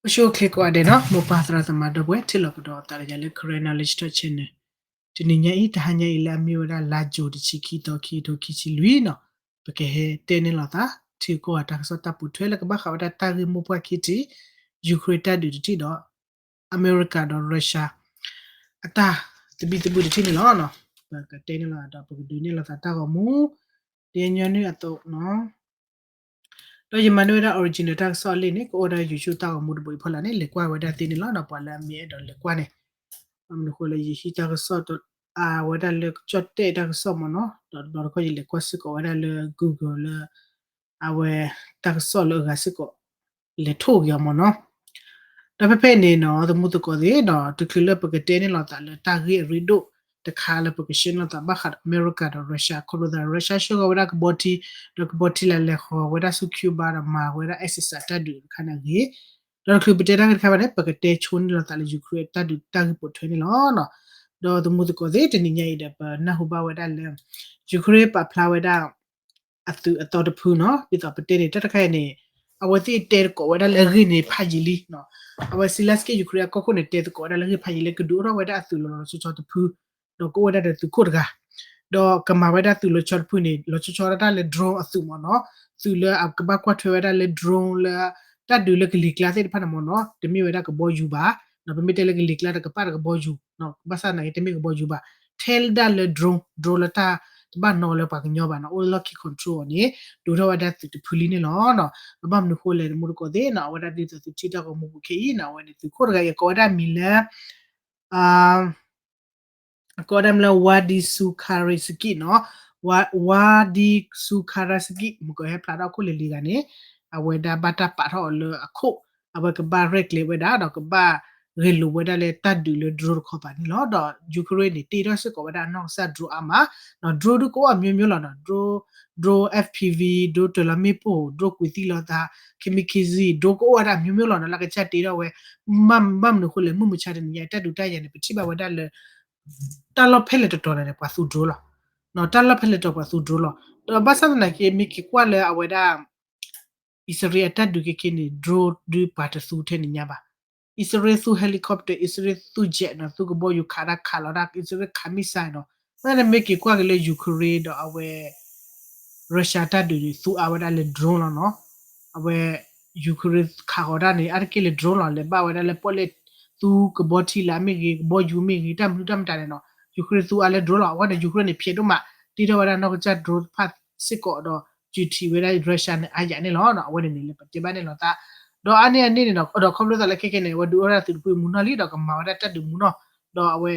အိၣ်ဆူၣ်အိၣ်ချ့ကိးဂၤဒဲးနီၤ, မိၢ်ပၢ်သရၣ်သမါဒီပုၢ်ဝဲၢ် ထံၣ်လိာ်ကဒီးသးဒီးယၤလၢ Karen Knowledge Talk Channel. တနံၤညါအံၤ တဟါညါအံၤလၢအမ့ၢ်ဝဲဒၣ်လါယူၤ တဆံခံသီ ခံကထိခံဆံလွံၢ်နီၤ, ပကဟဲတဲန့ၢ်လိာ်သး ထံဂုၤကီၢ်ဂၤတၢ်ကစီၣ်တၢ်ပိာ်ထွဲလၢကဘၣ်ဃးဝဲဒၣ်တၢ်ဂ့ၢ်မိၢ်ပှၢ်ခံထံၣ်, ယူၤခရ့ၣ်တၢ်ဒုးတထံၣ်ဒီး အမဲရကၤဒီးရၢၡါ အတၢ်သဘံၣ်သဘုၣ်တထံၣ်န့ၣ်လီၤ. ပကတဲန့ၢ်လိာ်သးဒီး ပကဒုးနဲၣ်လိာ်သးတၢ်ဂီၤမူ ဒ်ညီနုၢ်အသိးနီၤ. ဒီးယမၤန့ၢ်ဝဲဒၣ် original တၢ်ကစီၣ်အလံာ်န့ၣ် ကအိၣ်ဝဲဒၣ် YouTube တၢ်ဂီၤမူတဘိအံၤဖီလာ်န့ၣ် လဲၤကွၢ်ဝဲဒၣ်သ့န့ၣ်လီၤ. ပှၤလၢအမ့ၢ်အဲၣ်ဒိးလဲၤကွၢ်န့ၣ် ဘၣ်မနုၤဃိလၢယဟံးတၢ်ကစီၣ် အဝဲဒၣ်လၢကၠီၣ်တဲၣ်တၢ်ကစီၣ်မ့ၢ်နီၤ, ဒီးတဘျီတခီၣ်ယလဲၤကွၢ်စ့ၢ်ကီးဝဲဒၣ်လၢ Google လၢ အဝဲ တၢ်ကစီၣ်လၢအဂၤစ့ၢ်ကီး လဲၤထိၣ်က့ၤအီၤမ့ၢ်နီၤ. ဒီးဖဲဖဲအံၤန့ၣ်နီၤ သမူသကိးသ့ၣ်နီၤ တချုးလၢပကတဲန့ၢ်လိာ်သးလၢတၢ်ဂ့ၢ်အရ့ဒိၣ်တခါလၢပကရှဲန့ၢ်လိာ်သးဘၣ်ဃးဒီးအမဲရကၤဒီးရၢၡါ ခီဖျိသး ရၢၡါဆှၢဃီၤဝဲဒၣ်ကဘီထံ ဒီးကဘီထံလၢလဲၤဃီၤဝဲဒၣ်ဆူ Cuba ဒီးမၤဝဲဒၣ် exercise တၢ်ဒုးတခါန့ၣ်အဂ့ၢ်, ဒီးတချုးပတဲတၢ်ဂ့ၢ်တခါဘၣ်န့ၣ် ပကတဲဆိန့ၢ်လိာ်သးလၢ ယူၤခရ့ၣ်တၢ်ဒုးတၢ်ဂ့ၢ်ပိာ်ထွဲန့ၣ်လီၤ. ဒီးသမူသကိးသ့ၣ် တနံၤညါအံၤဒီး ပနၢ်ဟူဘၣ်ဝဲဒၣ်လၢ ယူၤခရ့ၣ်ပာ်ဖျါဝဲဒၣ် အသုးအသီတဖုနီၤ, ဒ်သိးပတဲန့ၣ် တၢ်တခါအံၤန့ၣ် အဝဲသ့ၣ်တဲသကိးဝဲဒၣ်လၢအဂ့ၢ်န့ၣ်ဖးယံာ်လံနီၤ. အဝဲ Zelenskyy ယူၤခရ့ၣ်အကီၢ်ခိၣ်န့ၣ် တဲသကိးဝဲဒၣ်လၢအဂ့ၢ်ဖးယံာ်လၢ ကဒုးအိၣ်ထီၣ်ဝဲဒၣ်အသုးလီၤလီၤဆီဆီတဖု, ဒီးကအိၣ်ဝဲဒၣ်ဒီးသုးခိၣ်တဂၤ, ဒီးကမၤဝဲဒၣ်သုးလီၤဆီတဖုန့ၣ် လီၤဆီဆီဒၣ်တၢ်လၢ drone အသုးမ့ၢ်နီၤ, သုးလၢအကဘၣ်ကွၢ်ထွဲဝဲဒၣ်လၢ drone လၢ တၢ်ဒုးလၢကလံၤကျါသ့ၣ်တဖၣ်န့ၣ်မ့ၢ်နီၤ တမ့ၢ်ဝဲဒၣ်ကဘီယူၤဘၣ်, ဒီးပမ့ၢ်တဲလၢကလံၤကျါဒီးကပာ်ဒီးကဘီယူၤ, ဘၣ်ဆၣ်သနာ်က့ တမ့ၢ်ကဘီယူၤဘၣ်, ထဲလၢဒၣ်လၢ drone, drone လၢတၢ်တဘၣ်နီလၢပှၤကညီဘၣ်နီၤ အိၣ်လၢလီၢ်ခံ control အီၤန့ၣ် ဒုးအိၣ်ထီၣ်ဝဲဒၣ်သုးတဖုလံန့ၣ်လီၤ. ဒီးဘၣ်မနုၤဃိလဲၣ် သမူသကိးသ့ၣ်နီၤ အဝဲဒၣ်ဒ်သိးသုထံၣ်တၢ်ဂီၤမူပူၤခဲအံၤနီၤ အဝဲန့ၣ်သုးခိၣ်တဂၤအံၤ ကိးဝဲဒၣ်မံၤလၢ ကိးဝဲဒၣ်မံၤလၢ Wadi Sukhariski နီၤ, Wadi Sukhariski မ့ၢ်ကဟဲဖျါထီၣ်အခိၣ်လၢလံၤဂၤန့ၣ် အဝဲဒၣ်ဘၣ်တၢ်ပာ်ထီၣ်အီၤလၢအခိၣ်, အဝဲကဘၣ်ရဲၣ်ကျဲၤဝဲဒၣ် ဒီးကဘၣ်ဂဲၤလိာ်ဝဲဒၣ်လၢတၢ်ဒုးလၢ drone တခီပၤန့ၣ်လီၤ. ဒီး ယူၤခရ့ၣ်န့ၣ် တ့ထီၣ်စ့ၢ်ကီးဝဲဒၣ်အနီၢ်ကစၢ် drone အါမး, drone ဒုးကအိၣ်အမျိုးမျိုးလီၤနီၤ, drone, drone FPV, drone တၢၤလီၤမ့ၣ်ပိၢ်, drone ကွံာ်သံလိာ်သး, kamikaze, drone ကအိၣ်ဝဲဒၣ်အမျိုးမျိုးလီၤနီၤ လၢကစၢ်တ့ထီၣ်ဝဲ, ဘၣ်မနုၤဃိလဲၣ် မုၢ်မဆါတနံၤညါ တၢ်ဒုးတၢ်ယၤန့ၣ် ပထံၣ်ဘၣ်ဝဲဒၣ်လၢ တၢ်လီၢ်ဖဲလဲၣ်တတီၤန့ၣ် ပှၤသူ drone လီၤ. တၢ်လီၢ်ဖဲလဲၣ်တတီၤပှၤသူ drone လီၤ. ဒီးဘၣ်ဆၣ်သနာ်က့ မ့ၢ်က့ၤကွၢ်လၢအဝဲဒၣ် အံၣ်စရ့လးအတၢ်ဒုးခဲခဲန့ၣ် drone ဒုးပှၤတသူထဲန့ၣ်ညါဘၣ်. အံၣ်စရ့လးသူ helicopter, အံၣ်စရ့လးသူ jet နီၤ, သူကဘီယူၤခးတၢ်ခးလီၤတၢ်, အံၣ်စရ့လးခး missile နီၤ. ဘၣ်န့ၣ်မ့ၢ်က့ၤကွၢ်က့ၤလၢ ယူၤခရ့ၣ်ဒီးအဝဲ ရၢၡါတၢ်ဒုးန့ၣ် သူအါဝဲဒၣ်လၢ drone လီၤနီၤ. အဝဲ ယူၤခရ့ၣ်ခးဃီၤတၢ်န့ၣ် အါတက့ၢ်လၢ drone လီၤ. လဲၤဘၣ်ဝဲဒၣ်လၢပီၣ်လဲၣ်သူကဘီထံလၢအမ့ၢ်ဂ့ၤ, ကဘီယူၤမ့ၢ်ဂ့ၤ, တၢ်မနုၤတၢ်မတၤန့ၣ်နီၤ ယူၤခရ့ၣ်သူအါလၢ drone လီၤ. အဝဲန့ၣ် ယူၤခရ့ၣ်န့ၣ် ဖျဲးဒိၣ်မး, တ့ထီၣ်ဝဲဒၣ်နီၢ်ကစၢ် drone တဖၣ်စ့ၢ်ကီးဒီး ယူၤထံးဝဲဒၣ်ရၢၡါန့ၣ် အါယၤန့ၣ်လီၤ. အဝဲန့ၣ်န့ၣ် လၢပတဲဘၣ်န့ၣ်လီၤသး, ဒီးအါန့ၢ်အန့ၣ်န့ၣ်နီၤ ဒီးခီဖျိသးလၢခဲခဲန့ၣ် အဝဲဒုးအိၣ်ဝဲဒၣ်သုးတဖုမုၢ်နီၢ်လံ ဒီးကမၤဝဲဒၣ်တၢ်ဒုးမုၢ်နီၢ်, ဒီးအဝဲ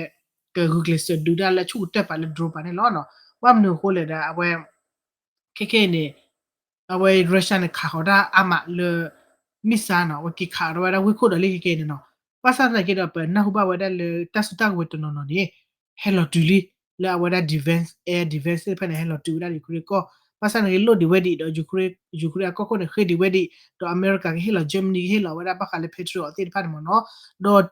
ကဂုာ်ကျဲးစၢးဒုးတၢ်လၢအဆူၣ်ကတၢၢ်ပာ်လၢ drone ပာ်န့ၣ်လီၤ. ဘၣ်မနုၤအဃိလဲၣ်ဒီး အဝဲ ခဲခဲအံၤန့ၣ် အဝဲရၢၡါန့ၣ် ခးဃီၤတၢ်အါမးလၢ missile နီၤ, အဝဲက့ၤခးဃီၤဝဲဒၣ်ဝ့ၢ်ခိၣ်ဒီးလံခဲခဲအံၤန့ၣ်နီၤ. ဘၣ်ဆၣ်သနာ်က့ဒီး ပနၢ်ဟူဘၣ်ဝဲဒၣ်လၢတၢ်စုတၢ်ကဝဲၤတနီၤနီၤန့ၣ် ဟဲလီၤတုၤလံ လၢအဝဲဒၣ် defense, air defense သ့ၣ်တဖၣ်န့ၣ် ဟဲလီၤတုၤဝဲဒၣ်ယူၤခရ့ၣ်ကီၢ်, ဘၣ်ဆၣ်သနာ်က့လိၣ်ဒံးဝဲဒံးဒီး ယူၤခရ့ၣ်အကီၢ်ခိၣ်န့ၣ် ဃ့ဒံးဝဲဒံး, ဒီးအမဲရကၤကဟ့ၣ်လီၤ Germany ကဟ့ၣ်လီၤဝဲဒၣ် ဘၣ်ဃးလၢ Patriot သ့ၣ်တဖၣ်န့ၣ်မ့ၢ်နီၤ,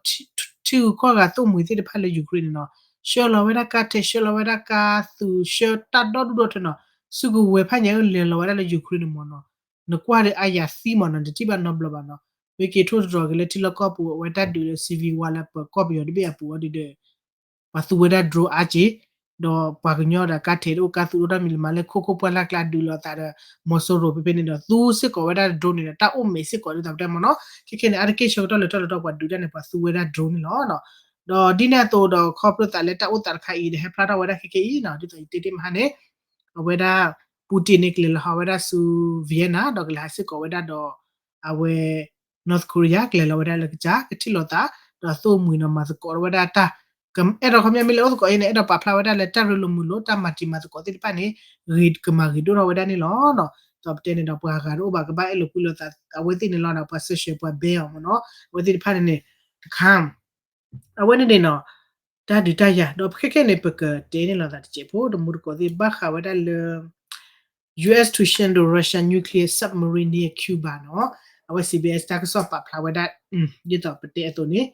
ဒီးထံဂုၤကီၢ်ဂၤသိၣ်မှံၤသ့ၣ်တဖၣ်လၢယူၤခရ့ၣ်န့ၣ်နီၤ ဆှၢလီၤဝဲဒၣ်ကါထဲး ဆှၢလီၤဝဲဒၣ်ကါသုး ဆှၢတၢ်ဒီဒူၣ်ဒီထၢနီၤ, စုကဝဲၤဖးညါအလဲၤလီၤဝဲဒၣ်လၢယူၤခရ့ၣ်န့ၣ်မ့ၢ်နီၤ, နကွၢ်ဒီးအါယၤသံမ့ၢ်နီၤ နတထံၣ်ဘၣ်နီတဘျီဘၣ်နီၤ, မ့ၢ်က့ၤထိၣ်သတြီၤက့ၤလၢထံလီၢ်ကီၢ်ပူၤ အဝဲတၢ်ဒုးလၢ civil war လၢပကီၢ်ပယီၤတဘ့ၣ်အပူၤဝဲဒၣ်ဒီး ပှၤသူဝဲဒၣ် drone အါက့ၤ, ဒီးပှၤကညီဒီးကါထဲးတအိၣ် ကါသုးတအိၣ် တၢ်မံၤလၢမၤလၢခိခိၣ်ပှၢ်လၢ်ကျါဒုးလိာ်သးဒီး မီၤစိရိၤဖဲဖဲန့ၣ်ဒီး သူစ့ၢ်ကီးဝဲဒၣ် drone န့ၣ်ဒီး တၢ်အိၣ်မဲာ်စ့ၢ်ကီးဒ်သိးပတဲမ့ၢ်နီၤ, ခဲခဲန့ၣ် အါတက့ၢ်ဆၢကတီၢ်လၢတၢ်လီၢ်တတီၤပှၤဒုးတၢ်န့ၣ် ပှၤသူဝဲဒၣ် drone န့ၣ်လီၤ. ဒီးဒ်န့ၣ်အသိးဒီး ခီဖျိသးလၢတၢ်အိၣ်သးတခါအံၤဒီး ဟဲဖျါထီၣ်ဝဲဒၣ်ခဲခဲအံၤနီၤ ဒ်သိးယတဲတ့ၢ်မဟါန့ၣ် အဝဲဒၣ် Putin န့ၣ် ကလဲၤလီၤဟးဝဲဒၣ်ဆူ Vienna ဒီးကလဲၤဟးစ့ၢ်ကီးဝဲဒၣ်ဒီး အဝဲ North Korea ကလဲၤလီၤဝဲဒၣ်လၢကစၢ် ကထံၣ်လိာ်သး ဒီးသိၣ်မှံၤနီၤ မၤသကိးဝဲဒၣ်တၢ် အဲၣ်ဒိးခီပညီမ့ၢ်လၢအိၣ်သကိးအံၤန့ၣ် အဲၣ်ဒိးပာ်ဖျါဝဲဒၣ်လၢတၢ်ရ့လိာ်မုာ်လိာ် တၢ်မၤတံၤမၤသကိးသ့ၣ်တဖၣ်န့ၣ် ဂ့ၤကမၤဂ့ၤဒိၣ်ထီၣ်ဝဲဒၣ်န့ၣ်လီၤ. ဒီးပတဲန့ၣ်ဒီးပှၤဂၤတအိၣ်ဘၣ် ကဘၣ်အဲၣ်လိာ်ကွံလိာ်သး အဝဲသ့ၣ်န့ၣ်လီၤဒီး ပှၤစၢၢ်ဆှဲးပှၤဘဲအီၤမ့ၢ်နီၤ အဝဲသ့ၣ်တဖၣ်န့ၣ်န့ၣ် တခါ အဝဲန့ၣ်န့ၣ်နီၤ တၢ်ဒုးတၢ်ယၤ ဒီးခဲခဲန့ၣ် ပကတဲန့ၣ်လီၤသးတစဲးဖိ တမူတကိးသ့ၣ် ဘၣ်ဃးဝဲဒၣ်လၢ US to send the Russia nuclear submarine near Cuba နီၤ အဝဲ CBS တၢ်ကစီၣ်ပာ်ဖျါဝဲဒၣ် ဒ်သိးပတဲအသိးန့ၣ်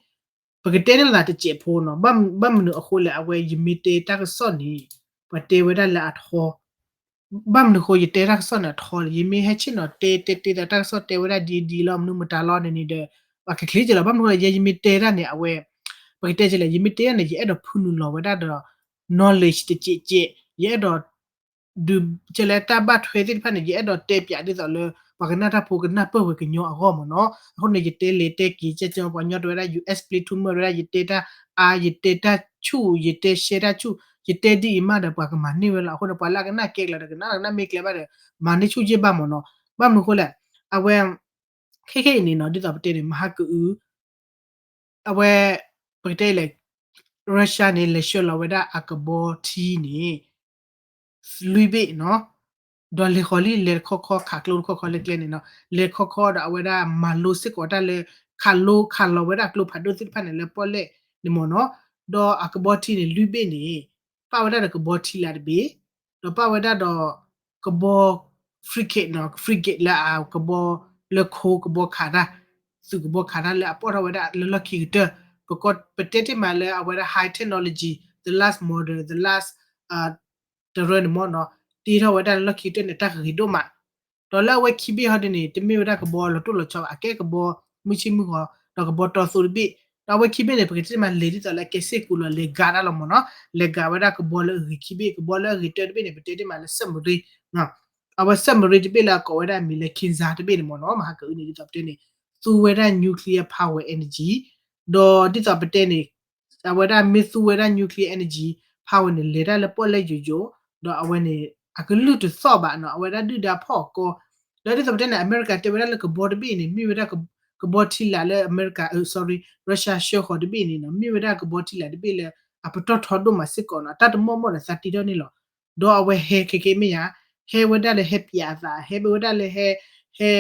ပကတဲန့ၣ်လီၤသးတစဲးဖိနီၤ ဘၣ်မနုၤအဃိလဲၣ် အဝဲယမ့ၢ်တဲတၢ်ကစီၣ်န့ၣ် ပှၤတဲဝဲဒၣ်လၢအထီ ဘၣ်မနုၤအဃိယတဲတၢ်ကစီၣ်န့ၣ်အထီလဲၣ် ယမ့ၢ်ဟဲဆ့ၣ်နီၤတဲတဲတဲသးတၢ်ကစီၣ်တဲဝဲဒၣ်ဒ်ဒ်လီၤ မနုၤမတၤလီၤန့ၣ်န့ၣ်ဒီး ပှၤကချ့က့ၤလီၤ ဘၣ်မနုၤဃိလဲၣ် ယဲယမ့ၢ်တဲတၢ်န့ၣ် အဝဲ ပကတဲက့ၤလဲၣ် ယမ့ၢ်တဲတၢ်န့ၣ် ယအဲၣ်ဒိးဖုနုာ်လီၤဝဲဒၣ်ဒီး knowledge တစဲးစဲး ယအဲၣ်ဒိး ဒုးကဲလဲၣ်တၢ်ဘၣ်ထွဲသ့ၣ်တဖၣ်န့ၣ် ယအဲၣ်ဒိးတဲပၠးဒ်သိးလၢ ပှၤကနၣ်တၢ်ဖိကနၢ်ပၢၢ်ဝဲကညီအဂီၢ်မ့ၢ်နီၤ. အဃိန့ၣ် ယတဲလဲၤတဲက့ၤ ကဲကဲ ပှၤကညီတဲဝဲဒၣ် ယူၣ်အ့း ပျ့ထူမၢၢ်ဝဲဒၣ် ယတဲတၢ်အါ ယတဲတၢ်ဆူၣ် ယတဲရှဲတၢ်ဆူၣ် ယတဲဒ်အံၤမးဒီး ပှၤကမၤန့ၢ်ဝဲလီၤ. အဃိန့ၣ် ပှၤလၢအကနၣ်ကဲကလီၤဒီး ကနၣ်ကနၣ်မ့ၢ်ကျဲဘၣ်ဒီး မၤန့ၢ်ဆူၣ်ယ့ၢ်ဘၣ်မ့ၢ်နီၤ. ဘၣ်မနုၤဃိလဲၣ် အဝဲ ခဲခဲအံၤန့ၣ်နီၤ ဒ်သိးပတဲန့ၣ် မဟါကအု အဝဲ ပကတဲလဲၣ် Russia န့ၣ် လဲၤဆှၢလီၤဝဲဒၣ်အကဘီထံန့ၣ် လွံၢ်ဘ့ၣ်နီၤ, ဒီးလဲၤဃီၤလံ လဲၤတခီခီ ခးကျိတခီခီလၢကျဲန့ၣ်နီၤ, လဲၤခီခီဒီးအဝဲဒၣ်မၤလိစ့ၢ်ကီးတၢ်လၢ ခးလိခးလီၤဝဲဒၣ်ကျိဖးဒိၣ်သ့ၣ်တဖၣ်န့ၣ် လၢပီၣ်လဲၣ်န့ၣ်မ့ၢ်နီၤ, ဒီးအကဘီထံန့ၣ် လွံၢ်ဘ့ၣ်န့ၣ် ပၣ်ဝဲဒၣ်ဒီးကဘီထံလာ်တဘ့ၣ်, ဒီးပၣ်ဝဲဒၣ်ဒီး ကဘီ frigate နီၤ, frigate လၢအကဘီ လၢခိကဘီခးတၢ်, သုးကဘီခးတၢ်လၢအပိာ်ထီၣ်ဝဲဒၣ်လၢလီၢ်ခံကတၢၢ်, ပကတဲတ့ၢ်မးလၢအဝဲဒၣ် high technology, the last model, the last တရၢန့ၣ်မ့ၢ်နီၤ, တ့ထီၣ်ဝဲဒၣ်လၢလီၢ်ခံကတၢၢ်န့ၣ် တၢ်ဂ့ၤဒိၣ်မး, ဒီးလၢအဝဲခံဘ့ၣ်ဟီဒ်န့ၣ် တမ့ၢ်ဝဲဒၣ်ကဘီလီၤတိၢ်လီၤဆီဘၣ်, အကဲကဘီမုၢ်ဆ့ၣ်မုၢ်ဂီၤ, ဒီးကဘီတီသိတဘ့ၣ်, ဒီးအဝဲခံဘ့ၣ်န့ၣ် ပကတဲတ့ၢ်မးလဲၤဒ်သိးလၢအကဲစ့ၢ်ကီးလီၤ လဲၤဂာ်တၢ်လီၤမ့ၢ်နီၤ, လဲၤဂာ်ဝဲဒၣ်ကဘီလၢအဂ့ၤခံဘ့ၣ်, ကဘီလၢအဂ့ၤတၢတဘ့ၣ်န့ၣ် ပတဲတ့ၢ်မးလၢ submarine အဝဲ submarine တဘ့ၣ်လၢအကိးဝဲဒၣ်အမံၤလၢ Kinzhal တဘ့ၣ်န့ၣ်မ့ၢ်နီၤ, မဟါကအုန့ၣ် ဒ်သိးပတဲန့ၣ် သူဝဲဒၣ် nuclear power energy, ဒီးဒ်သိးပတဲန့ၣ် အဝဲဒၣ်မ့ၢ်သူဝဲဒၣ် nuclear energy power န့ၣ် လဲၤတၢ်လၢပီၣ်လဲၣ်ယိာ်ယိာ်, ဒီးအဝဲန့ၣ် အကလုၢ်တသီၣ်ဘၣ်နီၤ, အဝဲဒၣ်ဒုၣ်ဒါဖီၣ်အကီ, ဒီးဒ်သိးပတဲန့ၣ် အမဲရကၤတဲဝဲဒၣ်လၢကဘီတဘ့ၣ်န့ၣ် မ့ၢ်ဝဲဒၣ်ကဘီထံလာ်လၢအမဲရကၤ sorry, Russia ဆှၢဃီၤတဘ့ၣ်န့ၣ်နီၤ, မ့ၢ်ဝဲဒၣ်ကဘီထံလာ်တဘ့ၣ်လၢ အပတီၢ်ထီဒိၣ်မးစ့ၢ်ကီးနီၤ, အတၢ်တမီၢ်မီၢ်ဒီးသးတံထီၣ်န့ၣ်လီၤ, ဒီးအဝဲဟဲခဲက့မ့ၢ်ယါ, ဟဲဝဲဒၣ်လၢဟဲပၠးအသး, ဟဲဝဲဒၣ်လၢဟဲ ဟဲ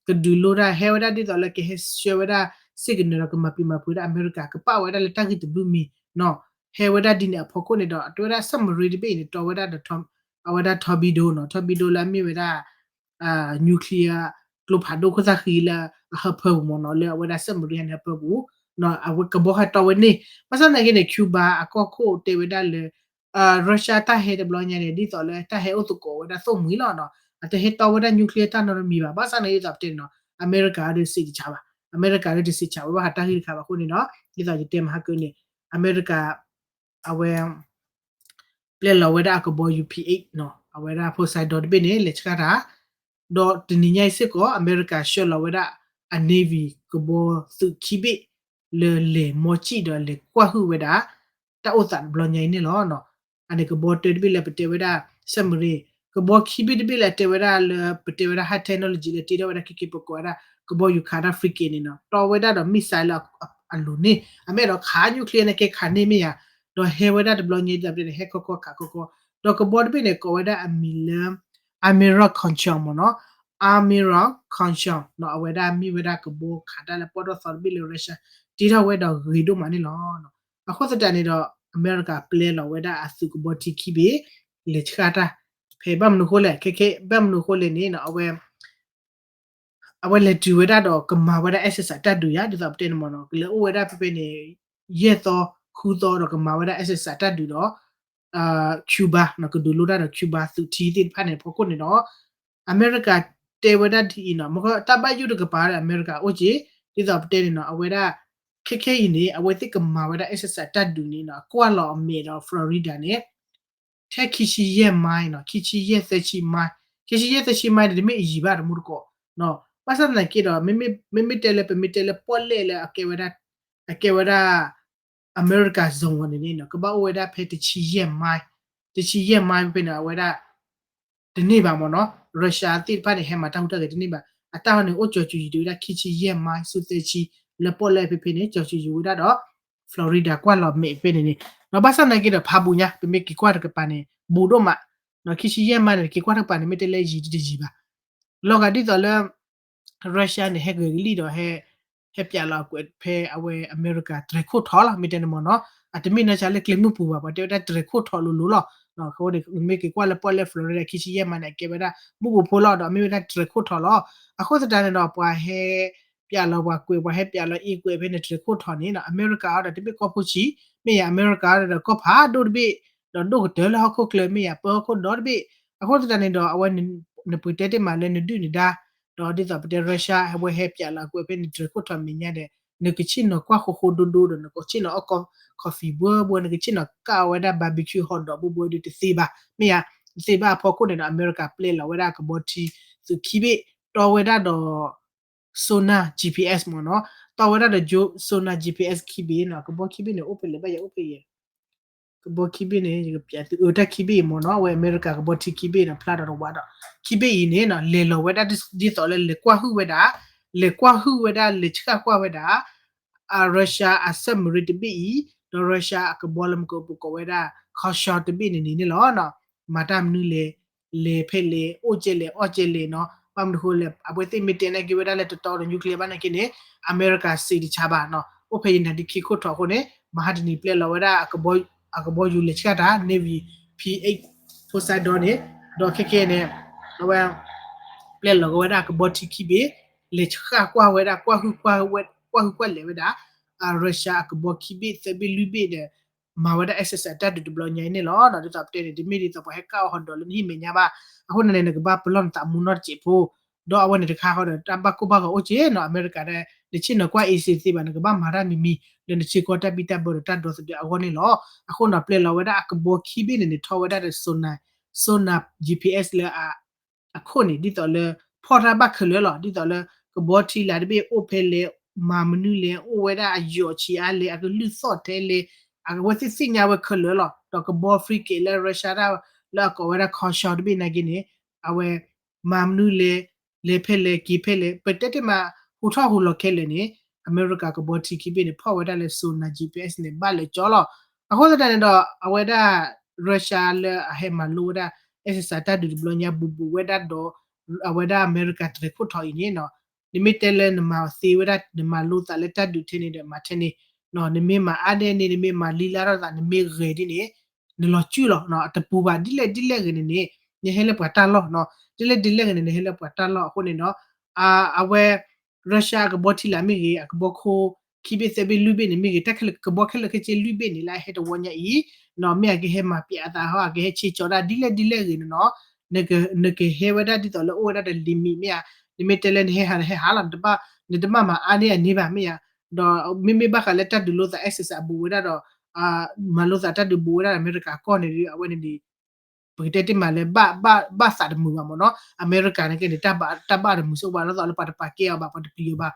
ကဒုးလိတၢ်, ဟဲဝဲဒၣ်ဒ်သိးလၢကဟဲဆှၢဝဲဒၣ်စ့ၢ်ကီးန့ၣ်ဒီး ကမၤပျံၤမၤဖုးဝဲဒၣ်အမဲရကၤ, ကပာ်ဝဲဒၣ်လၢတၢ်ဂ့ၢ်တဘျုးမံၤနီၤ, ဟဲဝဲဒၣ်ဒ်န့ၣ်အဖီခိၣ်န့ၣ်ဒီး အတဲဝဲဒၣ် submarine တဘ့ၣ်အံၤန့ၣ် တီဝဲဒၣ်ဒီး အဝဲဒၣ် torpedo နီၤ, torpedo လၢအမ့ၢ်ဝဲဒၣ် nuclear ကျိဖးဒိၣ်ခိၣ်သၣ်ဃံလၢအဟၢဖၢပူၤမ့ၢ်နီၤ, လၢအဝဲဒၣ် submarine န့ၣ်ဟၢဖၢပူၤ, အဝဲကဘီဟဲတီဝဲန့ၣ်, ဘၣ်ဆၣ်သနာ်က့န့ၣ် Cuba အကီၢ်ခိၣ်တဲဝဲဒၣ်လၢ Russia တၢ်ဟဲတဘျီညါန့ၣ် ဒ်သိးလၢတၢ်ဟဲအိၣ်သကိးဝဲဒၣ်သိၣ်မှံၤလီၤနီၤ, အတဟဲတီဝဲဒၣ် nuclear တၢ်နီတမံၤဘၣ်, ဘၣ်ဆၣ်သနာ်က့ဒ်သိးပတဲန့ၣ်နီၤ, အမဲရကၤဒီးစံးတဆးဘၣ်, အမဲရကၤဒီးတစံးဆးဝဲဘၣ်ဃးတၢ်ဂ့ၢ်တခါဘၣ်အဃိန့ၣ်ဒီး ဒ်သိးယတဲမဟါကန့ၣ် အမဲရကၤ အဝဲ ပျဲလီၤဝဲဒၣ်အကဘီ ယူၣ်ပံၣ်အ့ၣ်နီၤ, အဝဲဒၣ် Poseidon တဘ့ၣ်န့ၣ် လဲၤဆှၢတၢ်, ဒီးတနံၤညါအံၤစ့ၢ်ကီး အမဲရကၤဆှၢလီၤဝဲဒၣ်အ navy ကဘီသုးခံဘ့ၣ် လၢလဲၤမီၢ်စံၣ်ဒီးလဲၤကွၢ်ဟုၣ်ဝဲဒၣ် တၢ်အိၣ်သးတဘျီညါအံၤန့ၣ်လီၤ. အန့ၣ်ကဘီတၢတဘ့ၣ်လၢပတဲဝဲဒၣ် submarine, ကဘီခံဘ့ၣ်တဘ့ၣ်လၢတဲဝဲဒၣ်လၢ ပတဲဝဲဒၣ် high technology လၢတ့ထီၣ်ဝဲဒၣ်ခဲက့ၤ ပကိးဝဲဒၣ် ကဘီယူၤခးတၢ် frigate န့ၣ်နီၤ, တီဝဲဒၣ်ဒီး missile လၢအလိၤန့ၣ်, အမ့ၢ်အဲၣ်ဒိးခး nuclear န့ၣ် ကဲခးန့ၢ်မ့ၢ်ယါ, ဒီးဟဲဝဲဒၣ်တဘျီညါအံၤ ဒ်သိးပတဲန့ၣ် ဟဲခီခီခးခီခီ, ဒီးကဘီတဘ့ၣ်န့ၣ် ကိးဝဲဒၣ်အမံၤလၢ Admiral Kunchon မ့ၢ်နီၤ, Admiral Kunchon နီၤ, အဝဲဒၣ်မ့ၢ်ဝဲဒၣ်ကဘီခးတၢ်လၢပီၣ်ထီၣ်သီတဘ့ၣ်လၢ Russia တ့ထီၣ်ဝဲဒီးဂ့ၤဒိၣ်မးန့ၣ်လီၤ. အဃိသတးန့ၣ်ဒီး အမဲရကၤပျဲလီၤဝဲဒၣ်အသုးကဘီထံခံဘ့ၣ် လဲၤဆှၢတၢ်, ဖဲဘၣ်မနုၤအဃိလဲၣ်, ခဲခဲဘၣ်မနုၤအဃိလဲၣ်န့ၣ်နီၤ, အဝဲ အဝဲလဲၤတုၤဝဲဒၣ်ဒီးကမၤဝဲဒၣ် exercise တၢ်ဒုးယါ ဒ်သိးပတဲန့ၣ်မ့ၢ်နီၤ, ကလဲၤအိၣ်ဝဲဒၣ်ဖဲဖဲန့ၣ် ယဲၢ်သီ ဃုသီဒီးကမၤဝဲဒၣ် exercise တၢ်ဒုးဒီး Cuba နီၤ, ကဒုးလိတၢ်ဒီး Cuba သုးထံသ့ၣ်တဖၣ်န့ၣ် ဖီခိၣ်န့ၣ်ဒီး အမဲရကၤတဲဝဲဒၣ်ဒ်အံၤနီၤ, မ့ၢ်တၢ်ဘၣ်ယိၣ်တကပၤဒီး အမဲရကၤအိၣ်က့ၤ, ဒ်သိးပတဲန့ၣ်နီၤ, အဝဲဒၣ် ခဲခဲအံၤန့ၣ် အဝဲသ့ၣ်ကမၤဝဲဒၣ် exercise တၢ်ဒုးန့ၣ်နီၤ, ကွၢ်လီၤအမဲာ်ဒီး Florida န့ၣ် ထဲခံဆံယဲၢ် mile နီၤ, ခံဆံယဲၢ် သၢဆံ mile, ခံဆံယဲၢ် သၢဆံ mile န့ၣ် တမ့ၢ်အယံၤဘၣ်တမူတကိး, ဘၣ်ဆၣ်သနာ်က့ဒီး မ့မ့ၢ်တဲလၢ ပမ့ၢ်တဲလၢပီၣ်လဲၣ်လၢအကဲဝဲဒၣ် အကဲဝဲဒၣ် အမဲရကၤ zone န့ၣ်န့ၣ်နီၤ, ကဘၣ်အိၣ်ဝဲဒၣ်ဖဲတဆံယဲၢ် mile, တဆံယဲၢ် mile ဖဲန့ၣ် အဝဲဒၣ် တန့ၢ်ဘၣ်မ့ၢ်နီၤ, Russia သ့ၣ်တဖၣ်န့ၣ် ဟဲမၤတၢ်ဟူးတၢ်ဂဲၤတန့ၢ်ဘၣ်, အတၢ်ဟီန့ၣ် အိၣ်ကၠီၤစူၤယံၤတုၤဝဲဒၣ် ခံဆံယဲၢ် mile ဆူ သၢဆံ လၢပီၣ်လဲၣ်ဖဲဖဲန့ၣ် ကၠီၤစူၤယံၤဝဲဒၣ်ဒီး Florida ကွၢ်လီၤမဲာ်ဖဲန့ၣ်န့ၣ်, ဒီးဘၣ်ဆၣ်သနာ်က့ဒီး ဖးဘူးညါ ပမ့ၢ်က့ၤကွၢ်တကပၤန့ၣ် ဘူးဒိၣ်မး, ခံဆံယဲၢ် mile န့ၣ် က့ၤကွၢ်တကပၤန့ၣ် မ့ၢ်တဲလၢယံၤတယံၤဘၣ်, လီၤဂာ်ဒ်သိးလၢ Russia န့ၣ် ဟဲဂဲၤကလံၣ်ဒီး ဟဲပၠးလီၤအကွဲးဖဲအဝဲအမဲရကၤ တြဲၤခိၣ်ထီၣ်လီၤ, မ့ၢ်တဲန့ၣ်မ့ၢ်နီၤ, အတမ့ၢ်နီၢ်ဆါလၢကျဲမုၢ်ပူၤဘၣ်, ပှၤတဲဝဲဒၣ် တြဲၤခိၣ်ထီၣ်လိၤလိၤလီၤ. အဃိန့ၣ် မ့ၢ်က့ၤကွၢ်လၢပီၣ်လဲၣ် Florida ခံဆံယဲၢ် mile န့ၣ် အကဲဝဲဒၣ် မုၢ်ပူၤဖိလီၤ, ဒီးမ့ၢ်ဝဲဒၣ် တြဲၤခိၣ်ထီၣ်လီၤ. အဃိသတးန့ၣ်ဒီး ပှၤဟဲပၠးလီၤပှၤကွဲး ပှၤဟဲပၠးလီၤအ့ၣ်ကွဲးဖဲန့ၣ် တြဲၤခိၣ်ထီၣ်န့ၣ်နီၤ, အမဲရကၤအီၤဒီး တမ့ၢ်ကီၢ်ဖိဆံး, မ့ၢ်ယါ အမဲရကၤအီၤဒီး ကီၢ်ဖးဒိၣ်တဘ့ၣ်, ဒီးဒိၣ်ကတၢၢ်လၢဟီၣ်ခိၣ်ချၢ မ့ၢ်ယါ ပၢဟီၣ်ခိၣ်ဒီတဘ့ၣ်. အဃိသတးန့ၣ်ဒီး အဝဲ နပတဲတ့ၢ်မးလၢနဒုၣ်နဒါ ဒီးဒ်သိးပတဲ Russia အဝဲဟဲပၠးလီၤအကွဲးဖဲန့ၣ် တြဲၤခိၣ်ထီၣ်မဲာ်ညါဒီး နကဆ့ၣ်နီၤကွၢ်ဃိဃိဒိဒိဒီး နကဆ့ၣ်နီၤအီၣ် coffee ဘှဲဘှဲ နကဆ့ၣ်နီၤကၣ်ဝဲဒၣ် barbecue hot dog ဘှဲဘှဲဒီးတသ့ဘၣ် မ့ၢ်ဧါ. တသ့ဘၣ်အဖီခိၣ်န့ၣ်ဒီး အမဲရကၤပျဲလီၤဝဲဒၣ်အကဘီထံသုးခံဘ့ၣ် တီဝဲဒၣ်ဒီး sonar G P S မ့ၢ်နီၤ, တီဝဲဒၣ်ဒီး sonar G P S ခံဘ့ၣ်နီၤ, ကဘီခံဘ့ၣ်န့ၣ် အိၣ်ဖဲလဲၣ်ဘၣ်ယအိၣ်ဖဲယဲၢ် ကဘီခံဘ့ၣ်န့ၣ် ယကပျးသု အတၢ်ခံဘ့ၣ်အံၤမ့ၢ်နီၤ, အဝဲအမဲရကၤကဘီထံခံဘ့ၣ်နီၤ ဖျါဒီးတဝါဒီး ခံဘ့ၣ်အံၤန့ၣ်နီၤ လဲၤလီၤဝဲဒၣ်ဒ်သိးလၢလဲၤကွၢ်ဟုၣ်ဝဲဒၣ်, လဲၤကွၢ်ဟုၣ်ဝဲဒၣ် လဲၤဆှၣ်ကွၢ်ဝဲဒၣ် အ Russia အ submarine တဘ့ၣ်အံၤ, ဒီး Russia အကဘီလၢမကပကိးဝဲဒၣ် Kherson တဘ့ၣ်န့ၣ်န့ၣ်န့ၣ်လီၤ. မၤတၢ်မနုၤလဲၣ်, လဲၤဖဲလဲၣ်, အိၣ်ကဲလဲၣ်, အီၣ်ကဲလဲၣ်နီၤ, ဘၣ်မနုၤဃိလဲၣ် အဝဲသ့ၣ်မ့ၢ်တဲနာ်က့ၤဝဲဒၣ်လၢတတီဒီး nuclear ဘၣ်နာ်က့န့ၣ် အမဲရကၤစံးတဆါဘၣ်နီၤ, အိၣ်ဖဲယနၤဒ်ခံခိၣ်ထီၣ်အဃိန့ၣ် မဟါတနံၤပျဲလီၤဝဲဒၣ် အကဘီယူၤလဲၤဆှၣ်တၢ် Navy P eight Poseidon န့ၣ်, ဒီးခဲကဲန့ၣ် အဝဲ ပျဲလီၤကဝဲဒၣ်အကဘီထံခံဘ့ၣ်, လဲၤဆှၣ်ကွၢ်ဝဲဒၣ် ကွၢ်ဟုၣ်ကွၢ်လဲၤဝဲဒၣ် အ Russia အကဘီခံဘ့ၣ်သၢဘ့ၣ်လွံၢ်ဘ့ၣ်ဒီး မၤဝဲဒၣ် exercise တၢ်ဒုးတဘျီညါအံၤန့ၣ်လီၤ. ဒ်သိးပတဲန့ၣ် တမ့ၢ်ဒ်သိးပှၤဟဲကၣ်အီၣ် hot dog လၢနဟံၣ်မဲာ်ညါဘၣ်, အဃိန့ၣ်န့ၣ် နကဘၣ်ပလီၢ်နသးမူနီတစဲးဖိ, ဒီးအဝဲန့ၣ်တခါဃီဒီး တၢ်ဘၣ်ကိၢ်ဘၣ်ဂီၤအိၣ်က့နီၤ, အမဲရကၤဒီး နဆ့ၣ်နီၤကွၢ် easy တသ့ဘၣ်, နကဘၣ်မၤတၢ်မံၤမံၤ လၢနစ့ၢ်ကီးတၢ်ဘံၣ်တၢ်ဘၢဒီးတၢ်ဒီသဒၢအဂီၢ်န့ၣ်လီၤ. အဃိန့ၣ် ပျဲလီၤဝဲဒၣ်အကဘီခံဘ့ၣ်န့ၣ်န့ၣ် ထီၣ်ဝဲဒၣ်ဒီး sonar, sonar G P S လၢအ အခိၣ်န့ၣ် ဒ်သိးလၢ ဖီၣ်တၢ်ဘၣ်ခဲလၢာ်လီၤ, ဒ်သိးလၢ ကဘီထံလာ်တဘ့ၣ်အိၣ်ဖဲလဲၣ်, မၤမနုၤလဲၣ်, အိၣ်ဝဲဒၣ်အယိာ်ဆံးအါလဲၣ်, အကလုၢ်သီၣ်ထဲလဲၣ်, အဝဲသ့ၣ်သ့ၣ်ညါဝဲခဲလၢာ်လီၤ. ဒီးကဘီ frigate လၢ Russia ဒၣ်လၢအကိးဝဲဒၣ် Kherson တဘ့ၣ်နာ်က့န့ၣ် အဝဲ မၤမနုၤလဲၣ်, လဲၤဖဲလဲၣ်, က့ၤဖဲလဲၣ်, ပတဲတ့ၢ်မး ဟူးထီၣ်ဟူးလီၤခဲလၢာ်န့ၣ် အမဲရကၤကဘီထံခံဘ့ၣ်န့ၣ် ဖီၣ်ဝဲဒၣ်လၢ sonar G P S န့ၣ် ဘၣ်လၢကၠီလီၤ. အဃိသတးန့ၣ်ဒီး အဝဲဒၣ် Russia လၢအဟဲမၤလိဝဲဒၣ် exercise တၢ်ဒုးတဘျီညါ ဘူးဘူးဝဲဒၣ်ဒီး အဝဲဒၣ်အမဲရကၤတြဲၤခိၣ်ထီၣ်အံၤန့ၣ်နီၤ, နမ့ၢ်တဲလၢနမၤသ့ဝဲဒၣ် နမၤလိသးလၢတၢ်ဒုးထဲန့ၣ်ဒီး မၤထဲန့ၣ်, နမ့ၢ်မၤအါဒဲန့ၣ် နမ့ၢ်မၤလံလါထီၣ်သး နမ့ၢ်ဂဲၤဒ်န့ၣ် နလီၤစုၣ်လီၤ, အတပူၤဘၣ် ဒ်လဲၣ်ဒ်လဲၣ်ဂ့ၤန့ၣ်န့ၣ် နဟဲလၢပှၤတၢ်လီၢ်, ဒ်လဲၣ်ဒ်လဲၣ်ဂ့ၤန့ၣ် နဟဲလၢပှၤတၢ်လီၢ်အဃိန့ၣ်ဒီး အဝဲ Russia အကဘီထံလာ်မ့ၢ်ဂ့ၤ အကဘီခိၣ် ခံဘ့ၣ်သၢဘ့ၣ်လွံၢ်ဘ့ၣ်န့ၣ်မ့ၢ်ဂ့ၤ တၢ်ခဲလၢာ်ကဘီခဲလၢာ်ခဲဆ့လွံၢ်ဘ့ၣ်န့ၣ် လၢအဟဲတဝီညါအံၤ, မ့ၢ်အကဟဲမၤပျးအသးဟီ အကဟဲဆ့ကၠီၤဒၣ် ဒ်လဲၣ်ဒ်လဲၣ်ဂ့ၤန့ၣ်နီၤ, နကဟဲဝဲဒၣ်ဒ်သိးလၢအိၣ်ဝဲဒၣ်ဒီး limit မ့ၢ်ဧါ, နမ့ၢ်တဲလၢနဟဲဟးနဟဲဟးလီၤ, နတဘၣ်မၤအါန့ၢ်အန့ၢ်ဘၣ်မ့ၢ်ဧါ, ဒီးမ့မ့ၢ်ဘၣ်ဃးလၢတၢ်ဒုးလိာ်သး exercise အဘူးဝဲဒၣ်ဒီး မၤလိာ်သးတၢ်ဒုးဘူးဝဲဒၣ်ဒီး အမဲရကၤကီၢ်န့ၣ်ဒီး အဝဲန့ၣ်န့ၣ် ပကတဲတ့ၢ်မးလၢ ဘၣ်သးတမုာ်ဘၣ်မ့ၢ်နီၤ, အမဲရကၤန့ၣ်က့န့ၣ် တၢ်ဘၣ်တမုာ်စ့ၢ်ကီးဘၣ် ဒ်သိးလၢပှၤတပာ်ကဲအီၤဘၣ် ပှၤတပျံၤအီၤဘၣ်,